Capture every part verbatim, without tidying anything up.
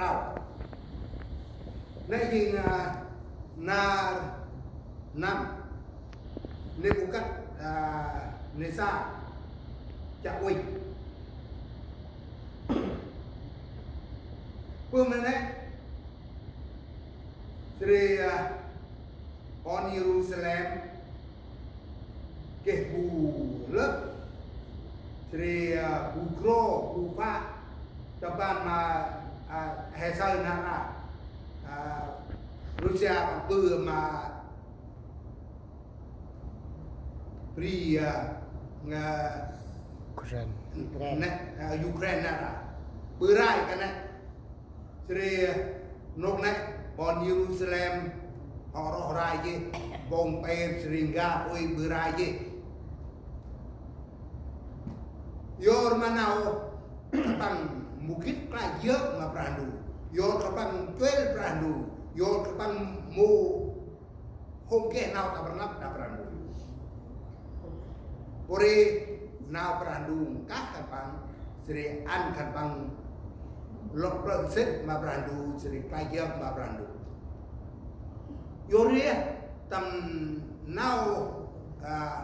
Rao. Nê jêng, a, nar năm Nebukadnesar chiă uănh. Pơh ma nê, jêh ri, a, kon Yêrusalem geh bu lơh, jêh ri, a, bu gro, bu phă, tâm ban ma, a, he saơ nar aơ, a, Russia păng ƀư ma bri, a, nga, Ukraine. Nê, a, Ukraine nar aơ. Ƀư rai kơt nê. Jêh ri nôk nê, ƀon Yêrusalem hŏ roh rai jêh, mpông pêr jêh ri n'gar ôi ƀư rai jêh. Yor ma nau khân păng mâu gĭt klach yơk ma Brah Ndu. Yor khân păng chuêl Brah Ndu. Yor khân păng mâu hôm geh nau tâm rnglăp đah Brah Ndu. Pô ri nau Brah Ndu nkah khân păng, jêh ri ăn khân păng lŏ plơ̆ sĭt ma Brah Ndu, jêh ri klach yơk ma Brah Ndu. Yor ri tâm nau, a,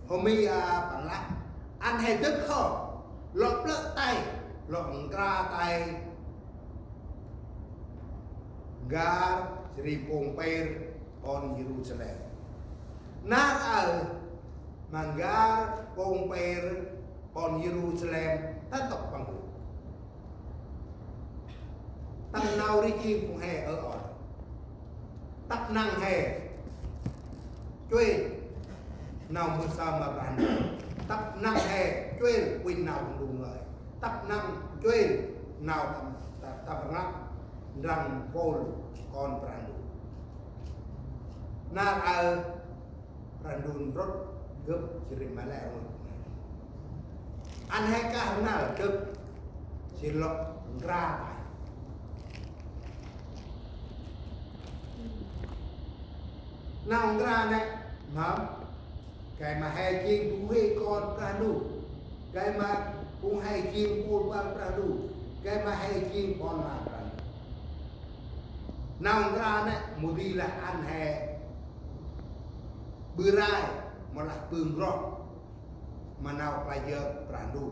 hôm i, a, păng lah ăn he dâk hŏ, lŏ plơ̆ tay, lŏ nkra tay n'gar jêh ri mpông pêr ƀon Yêrusalem. Nar aơ ma n'gar, mpông pêr ƀon Yêrusalem ta ntŭk păng gŭ. Tâm nau rêh jêng phung he ơ on. Tăp năng he chuêl nau mbơh saơ ma Brah Ndu. Tăp năng he chuêl uănh nau Brah Ndu ngơi. Tăp năng chuêl nau tâm, tâm, tâm rnglăp ndrăng mpôl kon Brah Ndu. Nar aơ Brah Ndu ndrŭt gâp jêh ri ma lĕ rngôch. Ăn he kah năl gâp jêh lŏ nkra tay. Nau nkra nê, mâm, gay ma he jêng bu huê kon Brah Ndu, gay ma bu he jêng mpôl băl Brah Ndu, gay ma he jêng ƀon lan Brah Ndu. Nau nkra nê mâu di lah ăn he ƀư rai, mâu lah ƀư n'groh ma nau klach yơk Brah Ndu,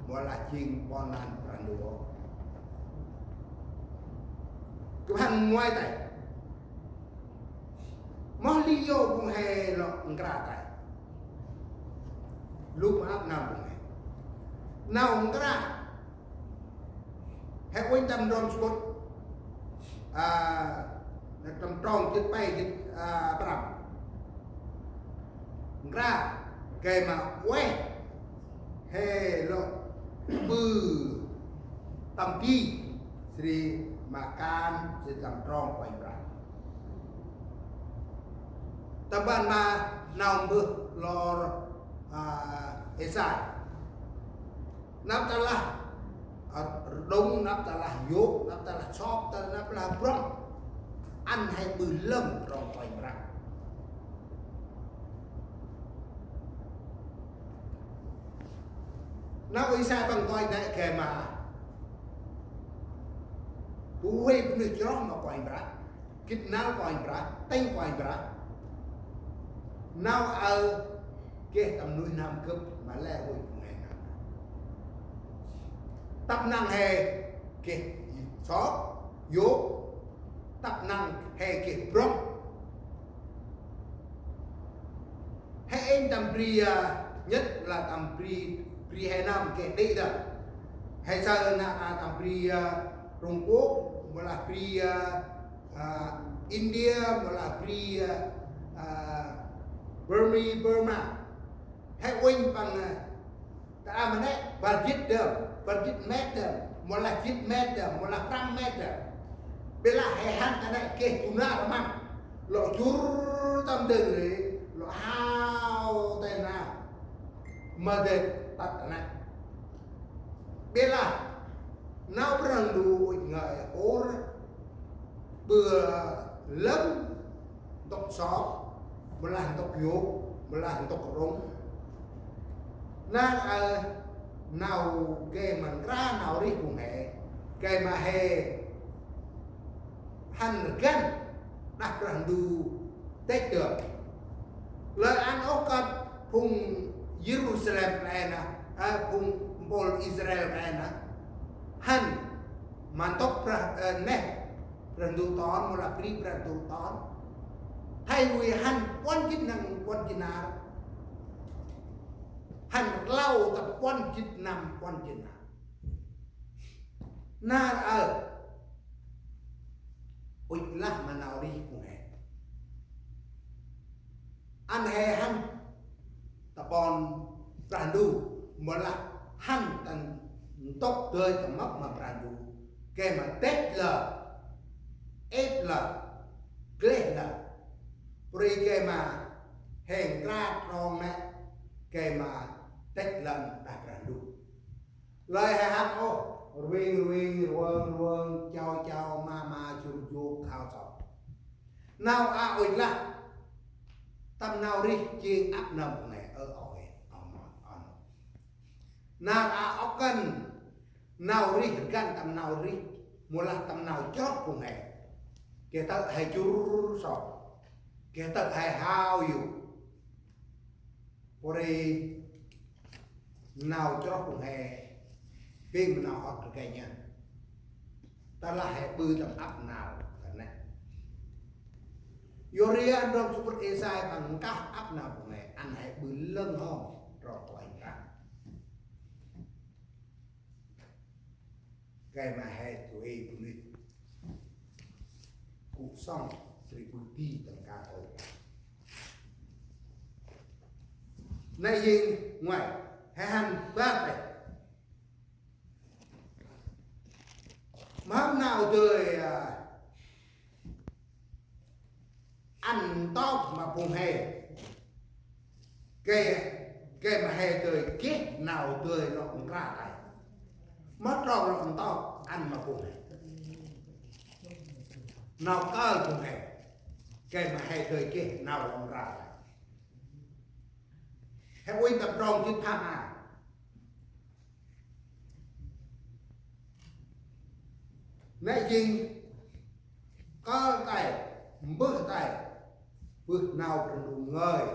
mâu lah jêng ƀon lan Brah Ndu ôh. Kơt hăn muay tay. Moh lý do phung he lŏ nkra tay. Lŭ ma ăp nau phung he. Nau nkra he uănh tâm ndrom sămƀŭt, a, tâm trong jât pe, jât, a, prăm. Nkra gay ma ueh he lŏ ƀư tâm di, jêh ri ma kan jêh tâm trong Kôranh Brah. Tâm ban ma nau mbơh lor, a, Êsai. Nđâp tơlah, a, rđŭng, nđâp tơlah yôk, nđâp tơlah sop, nđâp tơlah brŏng. Ăn he ƀư lơm trong Kôranh Brah. Nau Êsai păng kônh nê gay ma bu huê bunuyh chroh ma Kôranh Brah, gĭt năl Kôranh Brah, tĭng Kôranh Brah. Nau aơ geh tâm nuih n'hâm gâp ma lĕ rngôch phung he nơh. Tăp năng he geh sop, yôk, tăp năng he geh brŏng. He êng tâm bri, a, nhất là tâm bri, bri he nơm geh đĭ đa. He saơ nă, a, tâm bri, a, Trung Quốc, mâu lah bri, a, a, India, mâu lah bri, a, a, Burma, Burma. He uănh păng, a, ta a ma nê, bar jât dơm, bar jât met dơm, mâu lah jât met dơm, mâu lah prăm met dơm. Bê lah he hăn ta nê geh du nar măng. Lŏ jŭr tâm dâng ri, lŏ hao tay nau. Ma dê tât ta nê. Bê lah nau Brah Ndu ŭch ngơi ôr, ƀư lơm ntŭk sop, mâu lah ntŭk yôk, mâu lah ntŭk rŭng. Nar aơ nau gay ma nkra nau rêh phung he, Gay ma he hăn rgăn đah Brah Ndu têk dơm. Lơi ăn ôh kơt phung Yêrusalem kăl e nơh, ơ, phung mpôl Israel kăl e nơh, hăn ma ntŭk Brah, ơ, neh Brah Ndu ton, mâu lah bri Brah Ndu ton. Thay vì hăn puăn jât năm puăn jât nar, hăn rlau ta puăn jât năm puăn jât nar. Nar aơ, ŭch lah ma nau rêh phung he. Ăn he hăn ta ƀon Brah Ndu, mâu lah hăn ta ntŭk dơi ta mâp ma Brah Ndu. Gay ma têk lơ, êp lơ, gleh lơ. Pô ri gay ma he nkra trong nê, gay ma têk lăn đah Brah Ndu. Lơi he hăn ôh, rving rving, rvơng rvơng, chau chau, ma ma, jur juk, khao sŏk. Nau a ŭch lah tâm nau rêh jêng ăp nơm phung he, ơ, ơ, ơ, ơ, ơ. Nau a ŏk ngăn nau rêh rgăn tâm nau rêh, mâu lah tâm nau chroh phung he. Geh tơ̆ he jur sŏk, geh tơ̆ he hao yô̆. Pô ri nau chroh phung he, bêng ma nau ŏk rgei ngăn. Tơlah he ƀư tâm ăp nar ta nê. Yor ri ăn trong sŭt Êsai păng nkah ăp nau phung he, ăn he ƀư lâng hŏm trong Kôranh Brah. Gay ma he dơi bunuyh gŭ sŏng, jêh ri ƀư di tâm kan ôh. Nê jêng ngoai, he hăn bar têh. Mhâm nau dơi, a, ăn ntop ma phung he. Gay, gay ma he dơi geh nau dơi lŏ nkra tay. Mât trong lŏ ntop ăn ma phung he. Nau kơl phung he. Gay ma he dơi geh nau lŏ nkra tay. He uănh tâm trong jât pham a. Nê jêng kơl tay, mbơh tay, bơh nau Brah Ndu ngơi,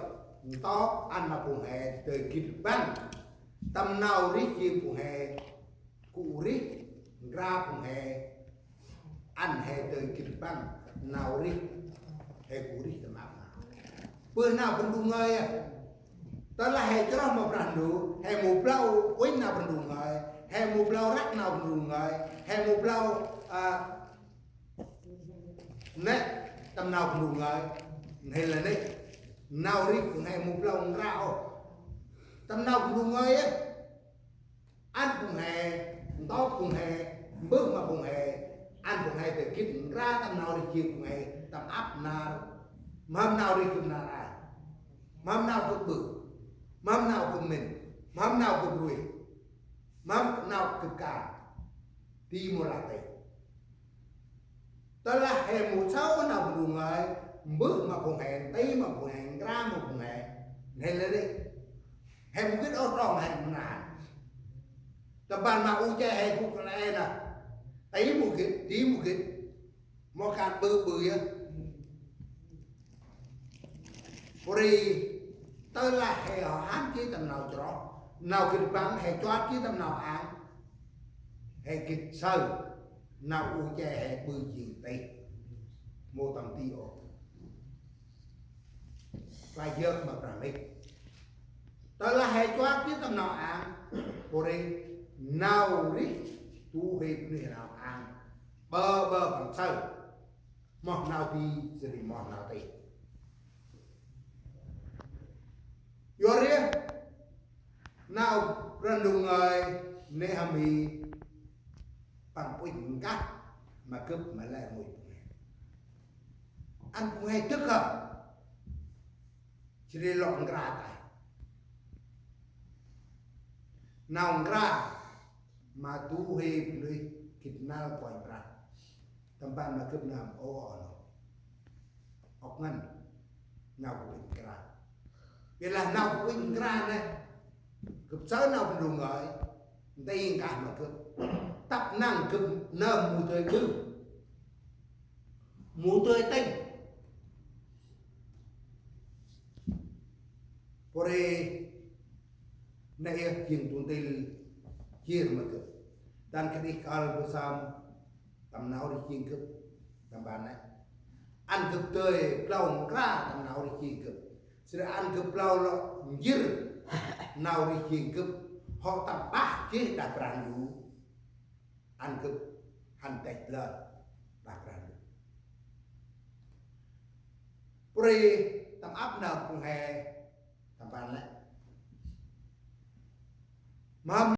ntop ăn ma phung he dơi gĭt rbăng tâm nau rêh jêng phung he gŭ rêh, nkra phung he, ăn he dơi gĭt rbăng nau rêh, he gŭ rêh tâm ăp nau. Bơh nau Brah Ndu ngơi a. Tơlah he chroh ma Brah Ndu, he mâu blau uănh nau Brah Ndu ngơi, he mâu blau răk nau Brah Ndu ngơi, he mâu blau, a, nê, tâm nau Brah Ndu ngơi, nê lah nê, nau rêh phung he mâu blau nkra ôh. Tâm nau Brah Ndu ngơi a. Ăn phung he, ntop phung he, mbơh ma phung he, ăn phung he dơi gĭt nkra tâm nau rêh jêng phung he tâm ăp nar. Mhâm nau rêh gâp nar a, mhâm nau gâp ƀư, mhâm nau gâp mĭn, mhâm nau gâp rui, mhâm nau gâp kan, ti mâu lah têh. Tơlah he mâu saơ nau Brah Ndu ngơi, mbơh ma phung he, nti ma phung he, nkra ma phung he, nê lah nê, he mâu gĭt ôh trong he mâu nơh. Tâm ban ma u che he gŭ kăl e nơh, ti mâu gĭt, ti mâu gĭt, mâu kan ƀư ƀư yơh. Pô ri, tơlah he hăn jêh tâm nau chroh, nau gĭt rbăng, he chuăt jêh tâm nau ang, he gĭt saơ nau u che he ƀư jêng tih, mâu tâm ti ôh. Klach yơk ma Brah Ndu. Tơlah he chuăt jêh tâm nau ang, pô ri, nau rêh du huê bunuyh nau ang, ƀơ ƀơ păng saơ, moh nau ti, jêh ri moh nau tih. Yor ri, nau Brah Ndu ngơi Nêhami păng uănh nkah ma gâp ma lĕ rngôch phung he. Ăn phung he dâk hŏm, jêh ri lŏ nkra tay. Nau nkra ma du huê bunuyh gĭt năl Kôranh Brah. Tâm ban ma gâp nơm ôh, ôh nơh. Ŏk ngăn nau gâp uănh nkra. Ƀiălah nau gâp uănh nkra nê, gâp saơ nau Brah Ndu ngơi, Nti nkah ma gâp. Tăp năng gâp nơm mâu dơi ƀư, mâu dơi tĭng. Pô ri nê yơh jêng du ntil jêr ma gâp. Dăn khân ay kơl bơh sơm tâm nau rêh jêng gâp tâm ban nê. Ăn gâp dơi blao nkra tâm nau rêh jêng gâp. Sri ăn gâp blao lŏ njêr nau rêh jêng gâp. Hŏ tâm pah jêh đah Brah Ndu. Ăn gâp hăn têch lơn đah Brah Ndu. Pô ri tâm ăp nơm phung he tâm ban lĕ. Mâm